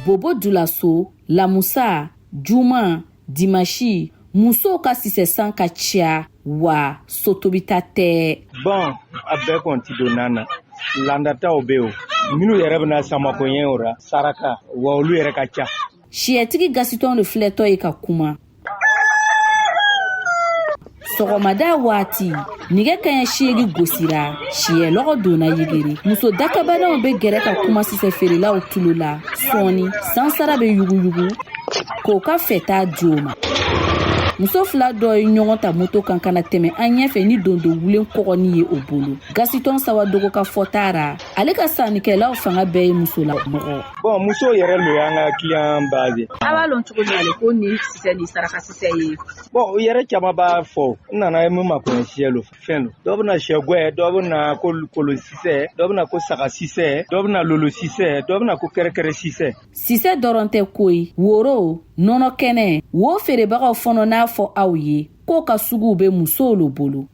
Bobo Dulaso, Lamusa, Juma, Dimasi, musow ka sisɛsan ka ca wa sotobita tɛ. Bɔn, a bɛɛ kɔni ti don nan na. Landataw bɛ yen, minnu yɛrɛ bɛna samakoɲɛ o ra saraka wa, olu yɛrɛ ka ca. Siyɛtigi Gasitɔn de filɛtɔ ye ka kuma. Sɔgɔmada waati, nɛgɛ kaɲɛ 8 gosira, siyɛ lɔgɔ donna yegere. Muso dakabanaw bɛ gɛrɛ ka kuma sisɛ feerelaw tulo la. Sɔɔni sansara bɛ yuguyugu k'o ka fɛta di o ma. Muso fila dɔ ye ɲɔgɔn ta moto kan ka na tɛmɛ an ɲɛfɛ ni dondo wulen kɔgɔni ye o bolo. Gasitɔn Sawadogo ka fɔta ra, ale ka sannikɛlaw fanga bɛɛ ye musola mɔgɔ. Bɔn, musow yɛrɛ lo y'an ka client base. A b'a lɔn cogo min ale ko ni sisɛ ni saraka sisɛ ye? Bɔn, u yɛrɛ caman b'a fɔ n nana ye min ma kɔnɔ siyɛ lo fɛn lo. Dɔ bɛna sɛ gwɛ, dɔ bɛna ko kolo sisɛ, dɔ bɛna ko saga sisɛ, dɔ bɛna lolo sisɛ, dɔ bɛna ko kɛrɛkɛrɛ sisɛ. Sisɛ dɔrɔn tɛ koyi, woro, nɔnɔ kɛnɛ wo feerebagaw fɔnɔ n'a fɔ aw ye k'o ka suguw bɛ musow lo bolo.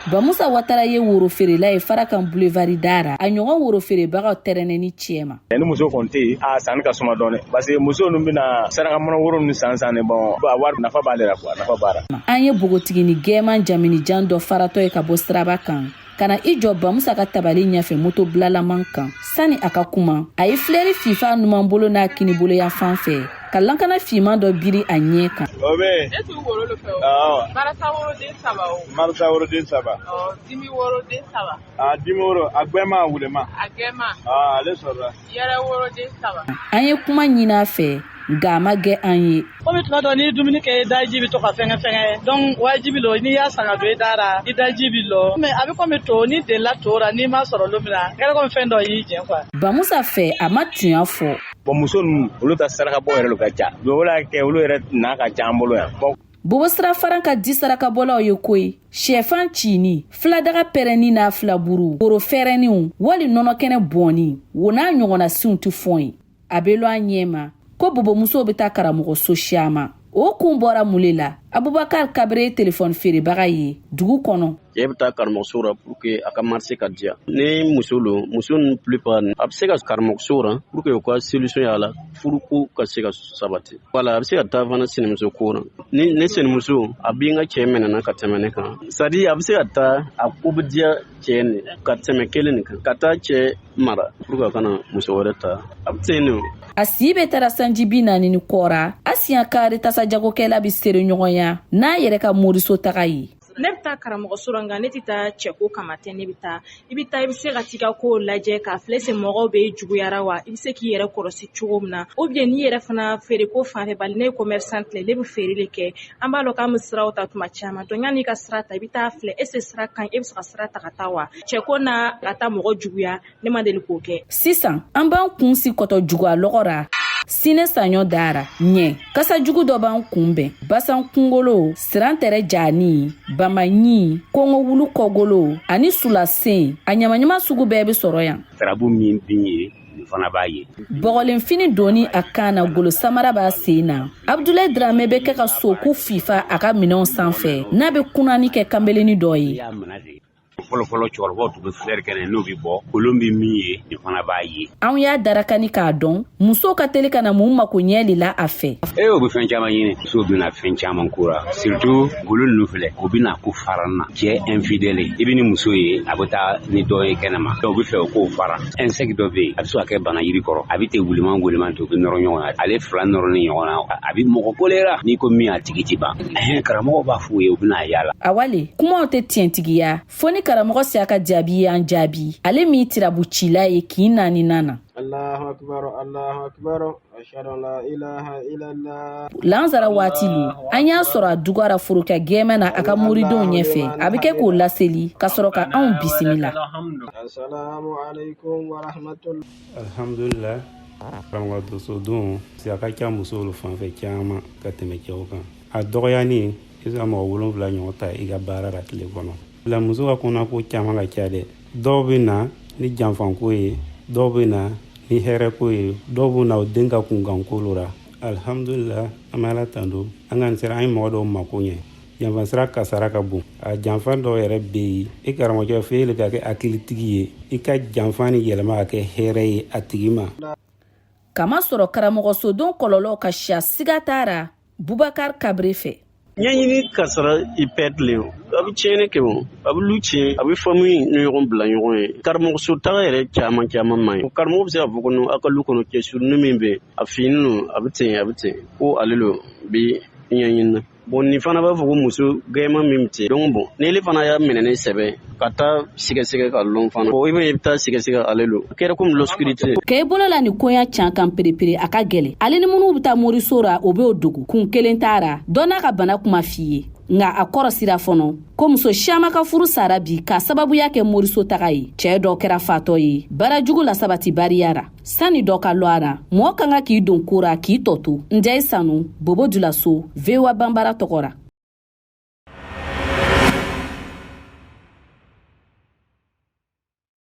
Bamusa Watara ye woro feerela ye Farakan Boulevard dara, a ɲɔgɔn woro feerebagaw tɛrɛnɛni cɛma. Ni muso kɔni tɛ yen, a sanni ka suma dɔɔni, parce que muso ninnu bɛna saraka mɔnɔ woro ninnu san san de. Bɔn, a wari nafa b'ale la quoi, nafa b'a la. An ye npogotigini gɛman jaminijan dɔ faratɔ ye ka bɔ siraba kan ka na i jɔ Bamusa ka tabali ɲɛfɛ moto bilalaman kan. Sani a ka kuma, a ye filɛri fifa numan bolo n'a kinibolo yan fan fɛ ka lankana finman dɔ biri a ɲɛ kan. O bɛ Ne t'u woro de fɛ o. Awɔ. Marasa woroden saba o. Marasa woroden saba. Ɔ, dimi woroden saba. A dimi woro, a gbɛma, a wulema? A gɛma. Aa, ale sɔrɔla. Yɛrɛ woroden saba. An ye kuma ɲini a fɛ, nka a ma gɛn an ye. Komi tuma dɔ n'i ye dumuni kɛ, i daji bɛ to ka fɛngɛ fɛngɛ, donc wajibi lo n'i y'a san ka don i da ra, i daji bɛ lɔ. Mais a bɛ komi to, n'i delila to ra, n'i ma sɔrɔ don min na, a kɛra komi fɛn dɔ y'i jɛn quoi. Bamusa fɛ, a ma tunya fɔ. Bɔn, muso ninnu, olu ta saraka bɔ yɛrɛ lo ka ca. O la kɛ olu yɛrɛ n'a ka ca an bolo yan. Bɔn, Bobo sira faran ka di sarakabɔlaw ye koyi. Shɛfan cini, filadaga pɛrɛnni n'a filaburu, woro fɛrɛnniw wali nɔnɔkɛnɛ bɔnni, wo n'a ɲɔgɔnna sinw tɛ fɔ ye. A bɛ lɔ an ɲɛ ma ko bobomusow bɛ taa karamɔgɔso siyama. O kun bɔra mun le la? Abubakar Kabere ye telefɔni feerebaga ye dugu kɔnɔ. Cɛ bɛ taa karamɔgɔso ra pour que a ka marché ka diya. Ni muso lo, muso ninnu plupart, a bɛ se ka karamɔgɔso ra pour que u ka solution y'a la, furuko ka se ka sabati. Wala a bɛ se ka taa fana sinimuso ko ra. Ni ne sinimuso a b'i ka cɛ minɛna ka tɛmɛ ne kan, c'est à dire a bɛ se ka taa, a ko bɛ diya cɛ nin ka tɛmɛ kelen nin kan, ka taa cɛ mara pour que a kana muso wɛrɛ ta. A bɛ ten de. A si bɛ taara sanji 40 ni kɔra. A siɲɛ kari tasa jagokɛla bɛ seere ɲɔgɔnya n'a yɛrɛ ka moriso taga ye. Ne bɛ taa karamɔgɔso la, nka ne tɛ taa cɛko kama tɛ. Ne bɛ taa, i bɛ taa, i bɛ se ka t'i ka kow lajɛ k'a filɛ se mɔgɔw bɛ juguyara wa, i bɛ se k'i yɛrɛ kɔlɔsi cogo min na, ou bien n'i yɛrɛ fana feereko fan fɛ, bali ne ye commerçante le, ne bɛ feere de kɛ. An b'a dɔn k'an bɛ siraw ta tuma caman, donc yanni i ka sira ta, i bɛ taa filɛ est ce que sira ka ɲi, e bɛ se ka sira ta ka taa wa. Cɛko n'a ka taa mɔgɔ juguya, ne ma deli k'o kɛ. Sisan an b'an kun si kɔtɔ juguya lɔgɔ ra sinɛ saɲɔ dara ɲɛ. Kasa jugu dɔ b'an kunbɛn: basan kungolo, sirantɛrɛ jani, bamaɲi, kɔngɔ wulu kɔgolo ani sulasen. A ɲamaɲama sugu bɛɛ bɛ sɔrɔ yan. Tarabu min bin ye nin fana b'a ye. Bɔgɔlenfini donni a kan na, golo samara b'a sen na, Abdulayi Dramɛ bɛ kɛ ka soku fifa a ka minɛnw sanfɛ n'a bɛ kunani kɛ kanbeleni dɔ ye. Fɔlɔfɔlɔ, cɛkɔrɔbaw tun bɛ filɛri kɛnɛ, n'o bɛ bɔ, kolon bɛ min ye nin fana b'a ye. Anw y'a darakani k'a dɔn musow ka teli ka na mun mako ɲɛ de la a fɛ. E, o bɛ fɛn caman ɲini. Musow bɛna fɛn caman ko ra, surtout golo ninnu filɛ, o bɛna ko fara na. Cɛ infidèle, i bɛ ni muso ye, a bɛ taa ni dɔ ye kɛnɛma, o bɛ fɛ o k'o fara. Insecte dɔ bɛ yen, a bɛ se ka kɛ bana yiri kɔrɔ, a bɛ ten wuliman wuliman ten, u bɛ nɔrɔ ɲɔgɔn na. Ale fila nɔrɔlen ɲɔgɔn na, a bɛ mɔgɔ kolera. N'i ko min, a tigi ti ban. Karamɔgɔw b'a f'u ye, u bɛna yaala. Awale kumaw tɛ tiɲɛtigiya fo ni karamɔgɔ siya ka jaabi y'an jaabi, ale min tirabu cila ye k'i naani na. Allahu akbar, Allahu akbar, ashhadu an la ilaha illallah. Lansara waati lo, an y'a sɔrɔ a dugara forokɛ gɛmɛ na a ka moridenw ɲɛfɛ. A bɛ kɛ k'o laseli ka sɔrɔ ka anw bisimila. Assalamu alaikum wa rahmatullah. Alhamdulillah, karamɔgɔ dosodon a ka ca musow fan fɛ caman ka tɛmɛ cɛw kan. A dɔgɔyanin, i bɛ se ka mɔgɔ 7 ɲɔgɔn ta i ka baara la tile kɔnɔ la. Muso ka kɔnɔko caman ka ca dɛ. Dɔw bɛ na ni janfanko ye, dɔw bɛ na ni hɛrɛko ye, dɔw bɛ na o den ka kunkanko la. Alhamdulillah, an bɛ Ala tando, an ka sera an ye mɔgɔ dɔw mako ɲɛ. Janfasira kasara ka bon. A janfa dɔw yɛrɛ bɛ yen, i karamɔgɔcɛ f'e le ka kɛ hakilitigi ye, i ka janfa ni yɛlɛma ka kɛ hɛrɛ ye a tigi ma. Kamasɔrɔ karamɔgɔsodon kɔlɔlɔw ka siya siga t'a ra Bubakar Kabre fɛ. Ɲɛɲini kasara i pɛrɛt le o, a bɛ tiɲɛni kɛ o, a bɛ lu tiɲɛ, a bɛ famille ni ɲɔgɔn bila ɲɔgɔn ye. Karamɔgɔso taga yɛrɛ caman caman man ɲi. Karamɔgɔ bɛ se k'a fɔ ko aw ka lu kɔnɔ cɛ surunnin min bɛ yen, a finnin lo, a bɛ ten, a bɛ ten, ko ale lo bi ɲɛɲini na. Bon, nin fana b'a fɔ ko muso gɛman min bɛ ten. Donc bon, n'ele fana y'a minɛ ni sɛbɛ ka taa sɛgɛsɛgɛ ka lɔn fana, bon, i bɛ taa sɛgɛsɛgɛ ale lo. A kɛra komi l'obscurité. K'e bolo la nin koɲa can kan perepere, a ka gɛlɛ. Ale ni minnu bɛ taa moriso ra, o b'o dogo kun kelen t'a ra, dɔ n'a ka bana kuma f'i ye. Nka a kɔrɔ sira fɔnɔ ko muso siyaman ka furu sara bi k'a sababuya kɛ moriso taga ye. Cɛɛ dɔ kɛra fatɔ ye baara jugu la sabati bariya ra. Sani dɔ ka lɔ a ra, mɔɔ ka kan k'i don ko ra k'i tɔ to. Njɛyi Sanu, Bobo Julaso, VOA Banbara tɔgɔ ra.